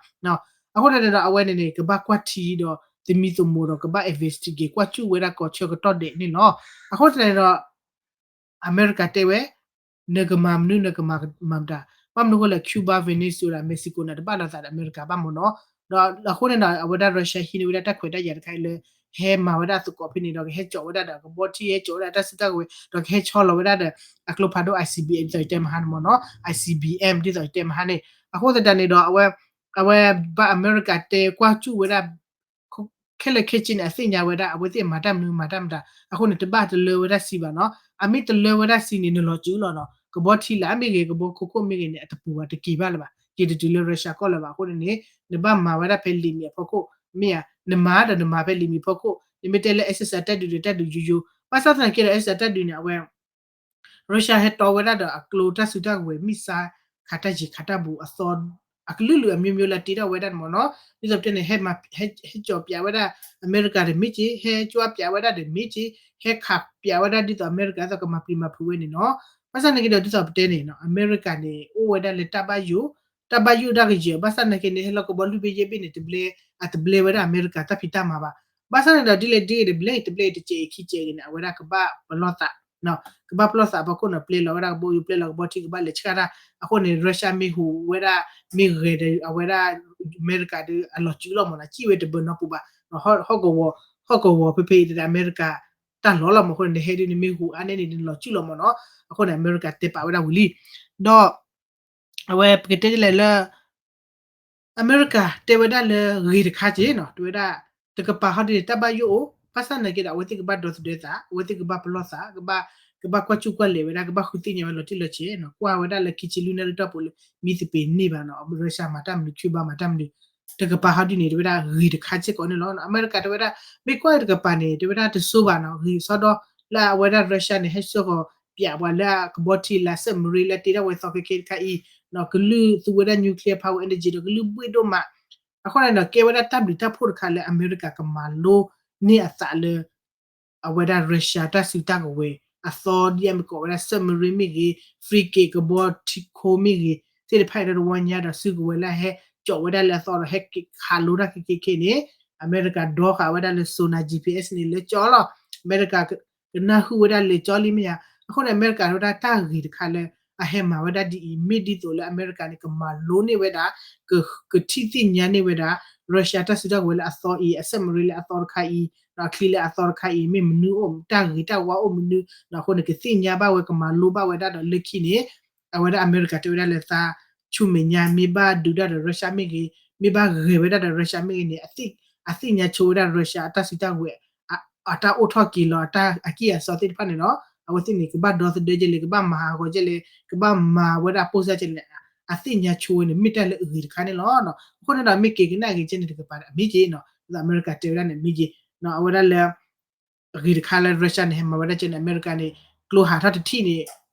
အဃိန့ၣ်ဒီး အဝဲန့ၣ်န့ၣ် ကဘၣ်ကွၢ်ထံဒီး သမံသမိးဒီး ကဘၣ် investigate ကွၢ်စူၣ်ဝဲဒၣ်ကိးဆၢကတီၢ်ဒဲးန့ၣ်လီၤ. အဃိသတးန့ၣ်ဒီး အမဲရကၤတဲဝဲ နကမၤမနုၤ နကမၤမတၤ, ဘၣ်မနုၤအဃိလဲၣ် Cuba, Venezuela, Mexico န့ၣ် တဘၣ်လိာ်သးဒီးအမဲရကၤဘၣ်မ့ၢ်နီၤ, ဒီးအဃိန့ၣ်ဒီး အဝဲဒၣ် Russia ဟံးန့ၢ်ဝဲဒၣ်တၢ်ခွဲးတၢ်ယာ်တခါအံၤလၢ ဟဲမၤဝဲဒၣ်သကိးဖဲန့ၣ်ဒီး ကဟဲကၠီၤဝဲဒၣ်ဒီး ကဘီထံ ဟဲကၠီၤဝဲဒၣ်တၢ်စုတၢ်ကဝဲၤ ဒီးကဟဲဆီလီၤဝဲဒၣ်ဒီး အကျိဖးဒိၣ် I C B M ဒ်သိးယတဲမဟါန့ၣ်မ့ၢ်နီၤ, I C B M ဒ်သိးယတဲမဟါန့ၣ်, အဃိသတးန့ၣ်ဒီး အဝဲ အဝဲဘၣ်အမဲရကၤတဲကွၢ်စူၣ်ဝဲဒၣ် ခဲလၢာ်ခဲဆ့န့ၣ် အသ့ၣ်ညါဝဲဒၣ် အဝဲသ့ၣ်မၤတၢ်မနုၤမၤတၢ်မတၤ, အဃိန့ၣ် တဘၣ်တလၢဝဲဒၣ်စံးဘၣ်နီၤ, အမ့ၢ်တလၢဝဲဒၣ်စံးန့ၣ် နလီၤစုၣ်လီၤနီၤ, ကဘီထံလာ်မ့ၢ်ဂ့ၤ ကဘီခိၣ်ခိၣ်မ့ၢ်ဂ့ၤန့ၣ် အတပူၤဘၣ် တက့ၤဘၣ်လၢၤဘၣ် က့ၤတတုၤလၢ Russia ကီၢ်လၢၤဘၣ် အဃိန့ၣ်န့ၣ် နဘၣ်မၤဝဲဒၣ်ဖဲ limit အဖီခိၣ်, မ့ၢ်ဧါ, နမၤဒီးနမၤဖဲ limit ဖီခိၣ်, နမ့ၢ်တဲလၢ exercise တၢ်ဒုးဒီးတၢ်ဒုးယိယိ, ဘၣ်ဆၣ်သနာ်က့ဒီး exercise တၢ်ဒုးန့ၣ် အဝဲ Russia ဟဲတီဝဲဒၣ်ဒီးအကျိတၢ်စုတၢ်ကဝဲၤ missile ခးတၢ်ယံၤခးတၢ်ဘူးအသီ အကလုာ်လုာ်အမျိုးမျိုးလၢတ့ထီၣ်ဝဲဒၣ်န့ၣ်မ့ၢ်နီၤ, ဒ်သိးပတဲန့ၣ် ဟဲမၤ ဟဲ ဟဲကၠီၤပျးဝဲဒၣ် အမဲရကၤဒီးမ့ၢ်က့, ဟဲကၠီၤပျးဝဲဒၣ်ဒီးမ့ၢ်က့, ဟဲခးပျးဝဲဒၣ်ဒ်သိးအမဲရကၤဒ်သိးကမၤပျံၤမၤဖုးဝဲန့ၣ်နီၤ, ဘၣ်ဆၣ်သနာ်က့ဒီး ဒ်သိးပတဲန့ၣ် အမဲရကၤန့ၣ် အိၣ်ဝဲဒၣ်လၢတၢ်ဘၣ်ယိၣ်, တၢ်ဘၣ်ယိၣ်တၢ်ကယဲၢ်, ဘၣ်ဆၣ်သနာ်က့န့ၣ် ဟဲလီၤကဘီလွံၢ်ဘ့ၣ်ယဲၢ်ဘ့ၣ်န့ၣ် တဘျဲ အတဘျဲဝဲဒၣ်အမဲရကၤတၢ်ဖံးတၢ်မၤဘၣ်, ဘၣ်ဆၣ်န့ၣ်ဒီး ဒ်လဲၣ်ဒ်လဲၣ်တဘျဲ တဘျဲတကဲးခံကဲးဂ့ၤန့ၣ် အဝဲဒၣ်ကဘၣ်ပလီၢ်သး ကဘၣ်ပလီၢ်သးအဖီခိၣ်န့ၣ် ပျဲလီၤဝဲဒၣ်ကဘီယူၤ ပျဲလီၤကဘီထံ ကဘၣ်လဲၤဆှၣ်တၢ်, အဃိန့ၣ် Russia မ့ၢ်ဟူးဝဲဒၣ် မ့ၢ်ဂဲၤဒီး အဝဲဒၣ် အမဲရကၤဒီးအလီၤစုလီၤမ့ၢ်နီၤ, စံၣ်ဝဲတဘၢနီပူၤဘၣ်, ဟီၣ်ကဝီၤ ဟီၣ်ကဝီၤဖဲဖဲအံၤဒီး အမဲရကၤတၢ်လီၤလီၤမ့ၢ်အဃိန့ၣ် နဟဲဒ်န့ၣ်မ့ၢ်ဟူးအါန့ၢ်န့ၣ် နလီၤစုလီၤမ့ၢ်နီၤ, အဃိန့ၣ် အမဲရကၤတဲပာ်ဝဲဒၣ်ဝံၤလံ, ဒီး အဝဲပကတဲဒ်လဲၣ်လၢ အမဲရကၤတဲဝဲဒၣ်လၢဂ့ၤတခါက့နီၤ, တဲဝဲဒၣ် တကပၤဟီဒ်န့ၣ် တၢ်ဘၣ်ယိၣ်အိၣ်, ဘၣ်ဆၣ်သနာ်က့ဒီး အဝဲသ့ၣ်ကဘၣ်ဒီသဒၢသး, အဝဲသ့ၣ်ကဘၣ်ပလီၢ်သး, ကဘၣ်ကွၢ်စူၣ်ကွၢ်လဲၤဝဲဒၣ်, ကဘၣ်ဃုသ့ၣ်ညါဝဲလီၤတံၢ်လီၤဆဲးနီၤ, ကွၢ်ဝဲဒၣ်လၢခံဆံလွံၢ်နၣ်ရံၣ်တီၢ်ပူၤလၢ မံသပ့ၤန့ၢ်ဘၣ်နီၤ, Russia မၤတၢ်မနုၤ Cuba မၤတၢ်မနုၤ, တကပၤဟီဒ်န့ၣ် တဲဝဲဒၣ်ဂ့ၤတခါစ့ၢ်ကီးန့ၣ်လီၤ. အမဲရကၤတဲဝဲဒၣ် မ့ၢ်ကွၢ်တကပၤန့ၣ် တဲဝဲဒၣ်တစိဘၣ်နီၤ, ဂ့ၤဆီဒီး လၢအဝဲဒၣ် Russia န့ၣ် ဟဲဆှၢဃီၤပၠးပှၤလၢအကဘီထံလာ် submarine လၢတ့ထီၣ်ဝဲသီခဲခဲတခါအံၤ ကလုၢ်သူဝဲဒၣ် nuclear power energy ဒီးကလုၢ်ဘှ့ၣ်ဒိၣ်မး, အဃိန့ၣ်ဒီး ကဲဝဲဒၣ်တၢ်ဘျုးတၢ်ဖှိၣ်တခါလၢအမဲရကၤကမၤလိန့ၢ်အသးလၢ အဝဲဒၣ် Russia တၢ်စုတၢ်ကဝဲၤအသီ ဒ်အမ့ၢ်ကိးဝဲဒၣ် submarine မ့ၢ်ဂ့ၤ, frigate ကဘီထံခိမ့ၢ်ဂ့ၤ သ့ၣ်တဖၣ်အံၤဒီးတဝီညါဒီး စုကဝဲၤလၢအဟဲကၠီးဝဲဒၣ်လၢအသီဒီး ဟဲက့ၤခးလိတၢ်ခဲခဲခဲန့ၣ် အမဲရကၤဒီဃာ်ဝဲဒၣ်လၢ sonar G P S န့ၣ် လၢကၠီလီၤ. အမဲရကၤကနၢ်ဟူဝဲဒၣ်လၢကၠီလံမ့ၢ်ဧါ. အဃိန့ၣ် အမဲရကၤတဲဝဲဒၣ်တၢ်ဂ့ၤတခါလၢ အဟဲမၤဝဲဒၣ်ဒ်အံၤ မ့ၢ်ဒ်သိးလၢအမဲရကၤန့ၣ် ကမၤလိန့ၢ်ဝဲဒၣ် ကထံၣ်သ့ၣ်ညါန့ၢ်ဝဲဒၣ် Russia တၢ်စုတၢ်ကဝဲၤလၢအသီအံၤ, အ submarine လၢအသီတခါအံၤ, ဒီးအချံလၢအသီတခါအံၤ မ့ၢ်မနုၤအိၣ် တၢ်ဂ့ၤတၢ်ဝါအိၣ်မနုၤ, အဃိန့ၣ် ကသ့ၣ်ညါဘၣ်ဝဲ ကမၤလိဘၣ်ဝဲဒၣ်ဒီးလၢခံန့ၣ် အဝဲဒၣ်အမဲရကၤတဲဝဲဒၣ်လၢသး ဆူမဲာ်ညါ မ့ၢ်ဘၣ်ဒုးဒၣ်ဒီး Russia မ့ၢ်ဂ့ၤ, မ့ၢ်ဘၣ်ဂဲၤဝဲဒၣ်ဒီး Russia မ့ၢ်ဂ့ၤန့ၣ် အသ့ၣ်ညါဆိဝဲဒၣ် Russia အတၢ်စုတၢ်ကဝဲၤ အတၢ်အိၣ်ထီၣ်က့ၤလီၤ အတၢ်အကံၢ်အစီသ့ၣ်တဖၣ်န့ၣ်ဒီး အဝဲသ့ၣ်န့ၣ် ကဘၣ်ဒီသဒၢကဲလဲၣ် ကဘၣ်မၤဟးဂီၤကဲလဲၣ် ကဘၣ်မၤဝဲဒၣ်ပိၢ်စၢ်ကဲလဲၣ် အသ့ၣ်ညါဆိဝဲန့ၣ် မ့ၢ်တၢ်လၢအဂ့ၤတခါန့ၣ်လီၤ. အဃိန့ၣ်ဒီး မ့ၢ်က့ၤကနၣ်ဂ့ၤကဲန့ၣ်တကပၤန့ၣ် အမ့ၢ်က့ၤ အမဲရကၤတဲဝဲဒၣ်န့ၣ် မ့ၢ်က့ၤ အဝဲဒၣ်လၢ အဂ့ၤတခါလၢ Russia န့ၣ် ဟဲမၤဝဲဒၣ်ကဲန့ၣ် အမဲရကၤန့ၣ် ကျိဟးထီၣ်တထံၣ်န့ၣ်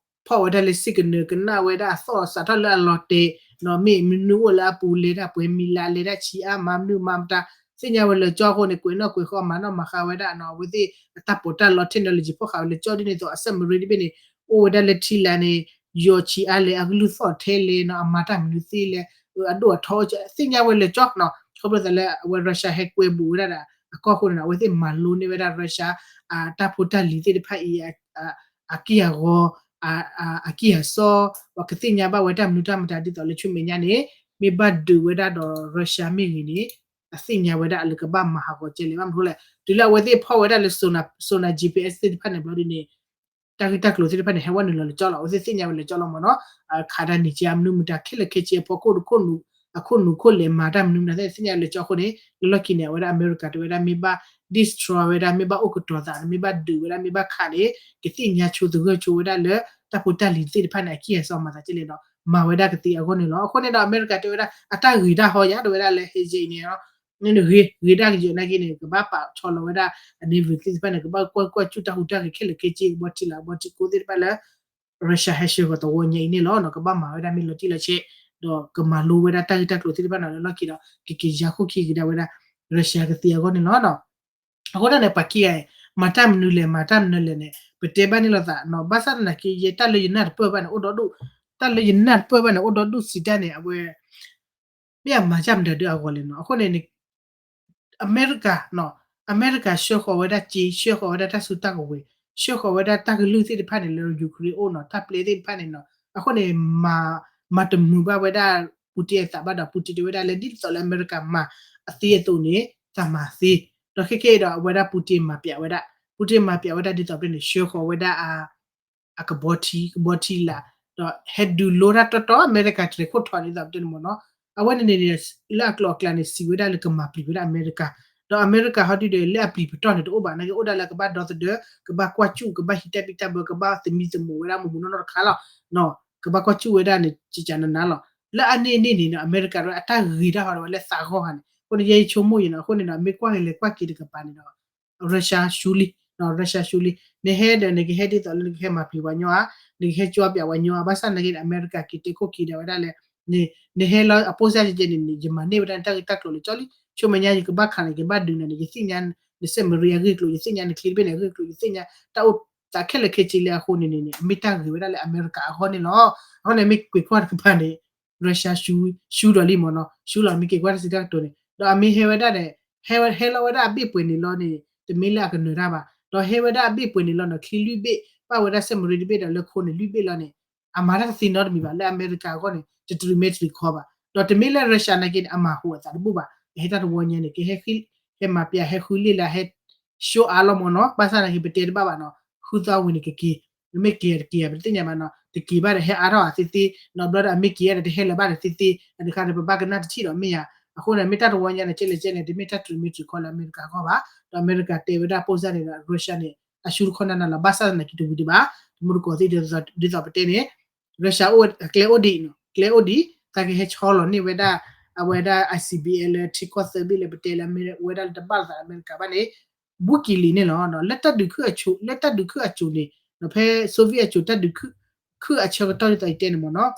ဖီၣ်ဝဲဒၣ်လၢ signal ကနၣ်ဝဲဒၣ်အသီၣ်စးထီၣ်လၢအလီၤတဲာ် မ့ၢ်မနုၤအိၣ်လၢအပူၤ လဲၤတၢ်ပှဲၤမံၤလၢ လဲၤတၢ်ဆံးအါ မၤမနုၤမၤမတၤ သ့ၣ်ညါဝဲလၢကၠီအဃိန့ၣ် ကွဲးနီၣ်ကွဲးဃီ မၤနီၣ်မၤဃါဝဲဒၣ်နီၤ အဝဲသ့ၣ်အတၢ်ပီးတၢ်လီ technology ဖီၣ်ဃာ်ဝဲလၢကၠီဒ်န့ၣ်သိး အ submarine တဘ့ၣ်န့ၣ် အိၣ်ဝဲဒၣ်လၢထံလာ်န့ၣ် ယီၤဆံးအါလဲၣ် အကလုၢ်သီၣ်ထဲလဲၣ်နီၤ အမၤတၢ်မနုၤသ့လဲၣ် အဒိၣ်အထီ သ့ၣ်ညါဝဲလၢကၠီနီၤ ခီဖျိသးလၢအဝဲ Russia ဟဲကွဲဘူးဝဲဒၣ်ဒီး အကီၢ်အဃိန့ၣ်နီၤ အဝဲသ့ၣ်မၤလိန့ၢ်ဝဲဒၣ် Russia အတၢ်ဖိတၢ်လံၤသ့ၣ်တဖၣ်အံၤ အကံၢ်အဂီၤ အကံၢ်အစီ ပှၤကသ့ၣ်ညါဘၣ်ဝဲတၢ်မနုၤတၢ်မတၤဒ်သိးလၢဆူမဲာ်ညါန့ၣ် မ့ၢ်ဘၣ်ဒုးဝဲဒၣ်ဒီး Russia မ့ၢ်ဂ့ၤန့ၣ် အသ့ၣ်ညါဝဲဒၣ်လၢကဘၣ်မၤဟးဂီၤကဲလဲၣ် ဘၣ်မနုၤလဲၣ် တုၤလၢအဝဲသ့ၣ်ဖီၣ်ဝဲဒၣ်လၢ sonar G P S သ့ၣ်တဖၣ်န့ၣ်ဘျီဒ်န့ၣ် တၢ်ဂ့ၢ်တၢ်ကျိၤသ့ၣ်တဖၣ်န့ၣ် ဟဲဝဲနုာ်လီၤလၢကၠီလီၤ အဝဲသ့ၣ်သ့ၣ်ညါဝဲလၢကၠီလီၤမ့ၢ်နီၤ ခးဒၣ်န့ၢ်က့ၤအမနုၤမတၤခဲလၢာ်ခဲဆ့အဖီခိၣ်တခိၣ်နူာ် အခိၣ်နူာ်ခိၣ်လဲၤမၤတၢ်မနုၤမတၤသ့ၣ်သ့ၣ်ညါလၢကၠီအဃိန့ၣ် လၢလီၢ်ခံန့ၣ် အဝဲဒၣ်အမဲရကၤတဲဝဲဒၣ်မ့ၢ်ဘၣ် destroy ဝဲဒၣ် မ့ၢ်ဘၣ်အိၣ်ကတီၤသး မ့ၢ်ဘၣ်ဒုးဝဲဒၣ် မ့ၢ်ဘၣ်ခးန့ၣ် ကသ့ၣ်ညါဆိသဂၢၢ်ဆိဝဲဒၣ်လၢ တၢ်ဖိတၢ်လံၤသ့ၣ်တဖၣ်န့ၣ် အကံၢ်အစီမၤသးကဲလဲၣ်ဒီး မၤဝဲဒၣ်ကသ့အဂီၢ်န့ၣ်လီၤ. အဃိန့ၣ်ဒီး အမဲရကၤတဲဝဲဒၣ် အတၢ်ဂ့ၤတၢ်ဟီယၤ တဲဝဲဒၣ်လၢ ဟဲယဲအံၤန့ၣ် န့ၣ်ဂ့ၤ ဂ့ၤဒၣ်ကယဲၢ်နာ်က့န့ၣ် ကဘၣ်ပာ်ဆီလီၤဝဲဒၣ် အ naval သ့ၣ်တဖၣ်န့ၣ် ကဘၣ်ကွၢ်ကွၢ်စူၣ်တၢ်ဟူးတၢ်ဂဲၤခဲလၢာ်ခဲဆ့ ကဘီထံလာ် ကဘီထံကိသ့ၣ်တဖၣ်လၢ Russia ဟဲဆှၢဃီၤသဝီညါအံၤန့ၣ်လီၤ. ကဘၣ်မၤဝဲဒၣ်မ့ၢ်လီၤတံၢ်လီၤဆဲး ဒီးကမၤလိဝဲဒၣ်တၢ်ဂ့ၢ်တၢ်ကျိၤသ့ၣ်တဖၣ်န့ၣ်လၢလီၢ်ခံဒီး ကက့ၤယါခိၣ်ခံကဒါဝဲဒၣ် Russia ကသ့အဂီၢ်န့ၣ်လီၤ. အဃိဒၣ်န့ၣ် ပှၤခံဂၤ မၤတၢ်မနုၤလဲၣ် မၤတၢ်မနုၤလဲၣ်န့ၣ် ပတဲဘၣ်န့ၣ်လိာ်သးနီၤ ဘၣ်ဆၣ်သနာ်က့ ယဲတၢ်လၢယနၢ်တပၢၢ်ဘၣ်န့ၣ် အိၣ်ဒီဒူၣ် တၢ်လၢယနၢ်တပၢၢ်ဘၣ်န့ၣ် အိၣ်ဒီဒူၣ်စံးတၢ်န့ၣ် အဝဲ မ့ၢ်အမၤတၢ်မတၤဒုးအဂီၢ်လဲၣ်နီၤ အဃိန့ၣ် အမဲရကၤနီၤ အမဲရကၤဆှၢဃီၤဝဲဒၣ်စ့ ဆှၢဃီၤဝဲဒၣ်တၢ်စုတၢ်ကဝဲၤ ဆှၢဃီၤဝဲဒၣ်တၢ်ကလုၢ်သ့ၣ်တဖၣ်န့ၣ် လၢ Ukraine အိၣ်နီၤ တၢ်ပျဲသ့ၣ်တဖၣ်န့ၣ်နီၤ အဃိန့ၣ် မၤတမုာ်ဘၣ်ဝဲဒၣ် Putin အသးဘၣ်ဒီး Putin တဲဝဲဒၣ်လၢ ဒ်သိးလၢအမဲရကၤမၤအသ့အသိးန့ၣ် သးမၤသ့ ဒီးခဲကဲအံၤဒီး အဝဲဒၣ် Putin မၤပျးဝဲဒၣ် Putin မၤပျးဝဲဒၣ်ဒ်သိးပျဲန့ၣ် ဆှၢဃီၤဝဲဒၣ် အကဘီထံ ကဘီထံလာ် ဒီးဟဲဒုးလိတၢ်တီတီ အမဲရကၤတြဲၤခိၣ်ထီၣ်ဒ်သိးပတဲန့ၣ်မ့ၢ်နီၤ အဝဲန့ၣ်န့ၣ် လၢအကျိၤအကျဲန့ၣ် စံးဝဲဒၣ်လၢကမၤပျံၤဝဲဒၣ်အမဲရကၤ ဒီးအမဲရကၤဟီဒုဒီး လၢအပျံၤပတီၢ်န့ၣ်တအိၣ်ဘၣ် နာ်က့အိၣ်ဒၣ်လၢကဘၣ်ဒီသဒၢ ကဘၣ်ကွၢ်စူၣ် ကဘၣ်ဟံးတၢ်ဘံၣ်တၢ်ဘၢ ကဘၣ်သမံသမိးဝဲဒၣ်မူးမူးနီၢ်နီၢ်တခါလီၤ ကဘၣ်ကွၢ်စူၣ်ဝဲဒၣ်န့ၣ် ကကနနၤလီၤ လၢအန့ၣ်န့ၣ်န့ၣ် အမဲရကၤဒီးအတၢ်ဂ့ၤတၢ်ဟီဒီးဝဲလၢသးဂီၢ်ဂၤန့ၣ် အဃိန့ၣ် ယဲယဆိကမိၣ်ယဲနီၤ အဃိန့ၣ်ဒီး မ့ၢ်ကွၢ်က့ၤလဲၤကွၢ်က့ၤတကပၤန့ၣ်ဒီး Russia ရှုံးလံ Russia ရှုံးလံ နဟဲဒီးနကဟဲဒ်သိးလၢနကဟဲမၤပျံၤပှၤညီဧါ နကဟဲကၠီပျးပှၤညီဧါ ဘၣ်ဆၣ်သနာ်က့ဒီး အမဲရကၤက့ၤတဲခိၣ်က့ၤဒၣ်ဝဲဒၣ်လၢ နဟဲလၢအပိၢ်စၢ်ကဲကဲန့ၣ်န့ၣ် ယမၤန့ၢ်ဝဲဒၣ်နတၢ်ဂ့ၢ်တၢ်ကျိၤလၢကၠီလံ ဆူမဲာ်ညါယကဘၣ်ခးနၤ ယကဘၣ်ဒုးနၤန့ၣ် ယသ့ၣ်ညါ န submarine အဂ့ၢ်အကျိၤ ယသ့ၣ်ညါနချံတဘ့ၣ်န့ၣ်အဂ့ၢ်အကျိၤ ယသ့ၣ်ညါတၢ်အိၣ်သးခဲလၢာ်ခဲဆ့လၢအဃိန့ၣ်န့ၣ် အမ့ၢ်တၢ်ဂ့ၤဝဲဒၣ်လၢအမဲရကၤအဂီၢ်န့ၣ်လီၤ အဃိန့ၣ် မ့ၢ်ကွဲးကွၢ်တကပၤန့ၣ် Russia ရှုံးဒီးလံမ့ၢ်နီၤ ရှုံးလီၤ မ့ၢ်က့ၤကွၢ်တၢ်စံးတၢ်ကတိၤန့ၣ် ဒီးအမ့ၢ်ဟဲဝဲဒၣ်န့ၣ် ဟဲလီၤဝဲဒၣ်အဘ့ၣ်ပှဲၤန့ၣ်လီၤန့ၣ် တမ့ၢ်လၢအကနၢၤတၢ်ဘၣ် ဒီးဟဲဝဲဒၣ်အဘ့ၣ်ပှဲၤန့ၣ်လီၤန့ၣ် ချံလွံၢ်ဘ့ၣ် ပာ်ဝဲဒၣ် submarine တဘ့ၣ်ဒီးလၢခိန့ၣ်လွံၢ်ဘ့ၣ်လီၤန့ၣ် အမၤတၢ်တသ့နီတမံၤဘၣ် လၢအမဲရကၤအဂီၢ်န့ၣ် တတြူးမ့ၢ်တြူးခီဘၣ် ဒီးတမ့ၢ်လၢ Russia နာ်က့န့ၣ် အမၤဟူးအသးတဘူၣ်ဘၣ် ကဟဲတၢ်တဝီညါန့ၣ် ကဟဲ ဟဲမၤပျး ဟဲဃုလ့ၣ်လၢ ဟဲ show off လီၤမ့ၢ်နီၤ ဘၣ်ဆၣ်သနာ်က့ ပတဲတဘၣ်ဘၣ်နီၤ ဃုသီဝံၤန့ၣ်ကက့ၤ မ့ၢ်က့ၤတက့ၤ ပတသ့ၣ်ညါဘၣ်နီၤ တက့ၤဘၣ်ဒီးဟဲအါထီၣ်အသ့သ့ နီၤဘျီဒီးအမ့ၢ်က့ၤဒီးတဟဲလၢၤဘၣ်ဒီးသ့သ့ အတခါန့ၣ် ပဘၣ်ကနၣ်တထံၣ်ဒီးမ့ၢ်ယါ အဃိန့ၣ် မ့ၢ်တၢ်တဝီညါန့ၣ် ကဲလဲၣ်ကဲလဲၣ် တမ့ၢ်တၢ်တြူးမ့ၢ်တြူးခီလၢအမဲရကၤအဂီၢ်ဘၣ် ဒီးအမဲရကၤတဲဝဲဒၣ်ပိၢ်စၢ်န့ၣ်ဒီး Russia န့ၣ် အရှုံးတခီနၤနၤလီၤ ဘၣ်ဆၣ်သနာ်က့တဝံၤတဘၣ် တမူတကိးသ့ၣ် ဒ်သိးပတဲန့ၣ် Russia အိၣ်ကျဲအိၣ်ဒံးနီၤ ကျဲအိၣ်ဒံး သးကဟဲဆီလီၤန့ၢ်ဝဲဒၣ် အဝဲဒၣ် I C B M လၢထံကီၢ်သၢဘ့ၣ်လၢပတဲလၢ မ့ၢ်ဝဲဒၣ်လၢတဘၣ်သးအမဲရကၤဘၣ်န့ၣ် ဘူးက့ၤလံန့ၣ်လီၤ. လၢတၢ်ဒုးခုအစိၤ လၢတၢ်ဒုးခုအစိၤန့ၣ် ဖဲ Soviet အစိၤ တၢ်ဒုးခု ခုအဆၢကတီၢ်ဒ်သိးယတဲန့ၣ်မ့ၢ်နီၤ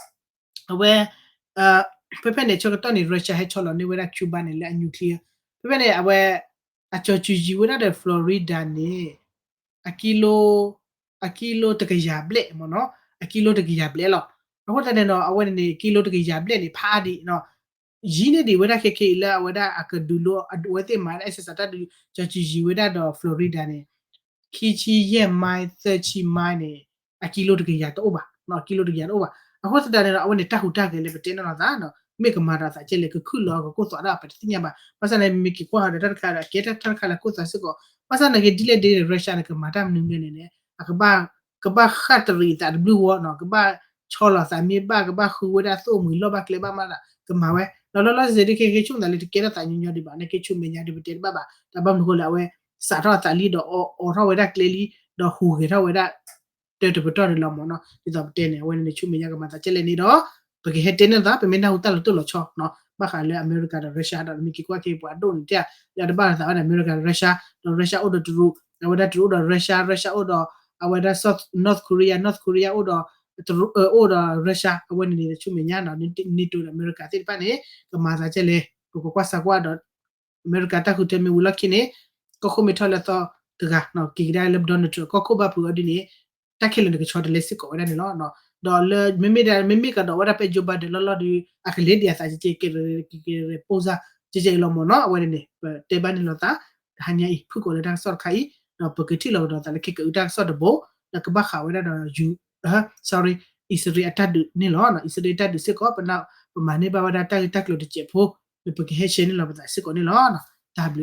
အဝဲ ဖဲဖဲန့ၣ် ဆၢကတီၢ်န့ၣ် Russia ဟဲဆီလီၤန့ၢ်ဝဲဒၣ် Cuba န့ၣ် လၢအ nuclear ဖဲဖဲန့ၣ် အဝဲ အကၠီၤစုၤယံၤဝဲဒၣ်ဒီး Florida န့ၣ် အကံလိ အကံလိတကယၤဘျဲၣ်မ့ၢ်နီၤ အကံလိတကယၤဘျဲၣ်လီၤ. အဃိသတးန့ၣ်ဒီး အဝဲန့ၣ်န့ၣ် ကံလိတကယၤဘျဲၣ်န့ၣ် ဖးဒံး ယံၤန့ၢ်ဒံးဝဲဒၣ်ခဲခဲအံၤလၢအဝဲဒၣ်အကဒုးလိ အဝဲသ့ၣ်မၤ access တၢ်ဒုး ကၠီၤစုၤယံၤဝဲဒၣ်ဒီး Florida န့ၣ် ခံဆံယဲၢ် mile သၢဆံ mile န့ၣ် အကံလိတကယၤတအိၣ်ဘၣ်, အကံလိတကယၤတအိၣ်ဘၣ်. အဃိသတးန့ၣ်ဒီး အဝဲန့ၣ် တၢ်ဟူးတၢ်ဂဲၤလၢပတဲန့ၣ်လီၤသး, မ့ၢ်ကမၤဒီးသးကဲလဲၣ် ကခုၣ်လီၤ ကကိၢ်သွးဒၣ် ပတသ့ၣ်ညါဘၣ်. ဘၣ်ဆၣ်န့ၣ် မ့ၢ်က့ၤကွၢ်ဟီဒီးတၢ်တခါဒီး အကဲတၢ်တခါလၢကိၢ်သွးစ့ၢ်ကီး. ဘၣ်ဆၣ်န့ၣ်ဂ့ၤ ဒ်လဲၣ်ဒ်လဲၣ် Russia န့ၣ် ကမၤတၢ်မနုၤမနုၤန့ၣ်န့ၣ် ကဘၣ်ဃၣ်တရံးအသးတဘျုးဝီနီၤ, ကဘၣ်ဆီလီၤသးမ့ၢ်ဘၣ်, ကဘၣ်ဃုဝဲဒၣ်သိၣ်မှံၤလီၢ်ဘၣ်ကျဲဘၣ်မးဒီး ကမၤဝဲ. ဒီးလီၤလီၤဆဲးဆဲးဒ်ခဲကဲဆိကမိၣ်သးလၢတကဲထီၣ်သးညီညီဒံးဘၣ်, နကဲဆိမဲာ်ညါဒ်ပတဲတဘၣ်ဘၣ်. တၢ်ဘၣ်မနုၤဃိလဲၣ် အဝဲစးထီၣ်အသးလံဒီး အိးထီၣ်ဝဲဒၣ်ကျဲလံ, ဒီးဟူးဂဲၤထီၣ်ဝဲဒၣ် တၢတပတီၢ်န့ၣ်လီၤမ့ၢ်နီၤ. ဒ်သိးပတဲန့ၣ် အဝဲန့ၣ်န့ၣ် ဆိမဲာ်ညါကမၤသးကဲလဲၣ်န့ၣ်ဒီး ပကဟဲတဲန့ၢ်သး ပမ့ၢ်နၢ်ဟူတၢ်လီၤတိၢ်လီၤဆီနီၤ ဘၣ်ဃးလၢအမဲရကၤဒီး Russia ဒီး မ့ၢ်က့ၤကွၢ်က့ၤပှၤဒိၣ်န့ၣ် တဲလၢအတဘၣ်လီၤသးဝဲဒၣ် အမဲရကၤဒီး Russia, ဒီး Russia အိၣ်ဒီးတရူး, အဝဲဒၣ်တရူးအိၣ်ဒီး Russia, Russia အိၣ်ဒီး အဝဲဒၣ် North Korea, North Korea အိၣ်ဒီး တရူး အိၣ်ဒီး Russia အဝဲန့ၣ်န့ၣ် ဆိမဲာ်ညါနီၤ NATO ဒီးအမဲရကၤသ့ၣ်တဖၣ်န့ၣ် ကမၤသးကဲလဲၣ် ပကကွၢ်စးကွၢ်ဒီး အမဲရကၤတၢ်ဃုထၢမ့ၢ်ဝံၤလီၢ်ခံန့ၣ် ကီၢ်ခိၣ်မ့ၢ်ထီၣ်လၢသီတဂၤ က့ၤကဒါလၢ Donald Trump ကီၢ်ခိၣ်ဘၣ်ဖုးအီၤဒ်န့ၣ် တၢ်ခဲလၢာ်န့ၣ်ကဆီတလဲစ့ၢ်ကီးဝဲဒၣ်န့ၣ်လီၤ. ဒီးလၢမ့မ့ၢ်ဒၣ် မ့မ့ၢ်ကဒီးဝဲဒၣ်ဖဲ Joe Biden လီၤလီၤဒီး အကလဲၤဒံးအသးကဲကဲ ကဲကဲ ပူစၢ် ကဲကဲအံၤလီၤမ့ၢ်နီၤ အဝဲန့ၣ်န့ၣ် ပတဲဘၣ်န့ၣ်လီၤသး တဟါညါအံၤ ဖုၣ်ကိာ်လၢတၢ်ကစီၣ်တခါအံၤ ဒီးပကထံၣ်လီၤကဒီးသးလၢခဲကအုတၢ်ကစီၣ်တဘိ ဒီးကဘၣ်ဃးဝဲဒၣ်ဒီး sorry အံၣ်စရ့လးအတၢ်ဒုးန့ၣ်လီၤ. အံၣ်စရ့လးအတၢ်ဒုးစ့ၢ်ကီး ပနၢ် ပမၤန့ၢ်ဘၣ်ဝဲဒၣ်တၢ်ဂ့ၢ်တၢ်ကျိၤတစဲးဖိ ဒီးပကဟဲ share န့ၢ်လီၤပသးစ့ၢ်ကီးန့ၣ်လီၤ. တၢ်ဘျုး